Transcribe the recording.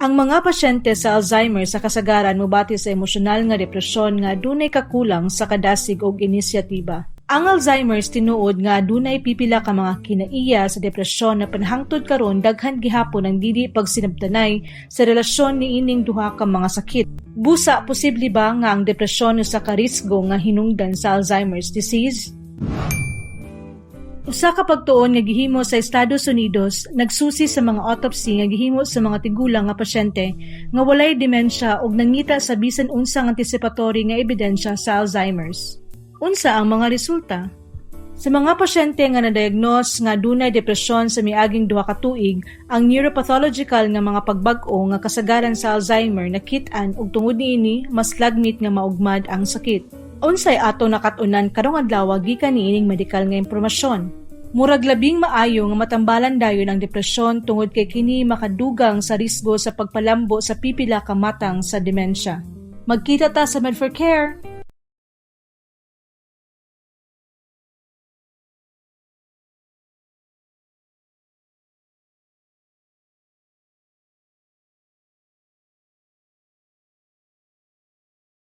Ang mga pasyente sa Alzheimer sa kasagaran mobati sa emosyonal nga depresyon nga adunay kakulang sa kadasig og inisyatiba. Ang Alzheimer's tinuod nga adunay pipila ka mga kinaiya sa depresyon apan hangtod karon daghan gihapon ang dili pagsinabtanay sa relasyon niining duha ka mga sakit. Busa, posible ba nga ang depresyon usa ka risgo nga hinungdan sa Alzheimer's disease? Usa ka pagtuon nga gihimo sa Estados Unidos nagsusi sa mga autopsy nga gihimo sa mga tigulang nga pasyente nga walay demensya ug nangita sa bisan unsang anticipatory nga ebidensya sa Alzheimer's. Unsa ang mga resulta? Sa mga pasyente nga na-diagnose nga adunay depresyon sa miaging 2 ka tuig, ang neuropathological nga mga pagbag-o nga kasagaran sa Alzheimer nakit-an ug tungod niini mas lagmit nga maugmad ang sakit. Unsay ato nakat-unan karong adlaw gikan niining medikal nga impormasyon? Murag labing maayo nga matambalan dayon ang depresyon tungod kay kini makadugang sa risgo sa pagpalambo sa pipila ka matang sa demensya. Magkita ta sa Med4Care.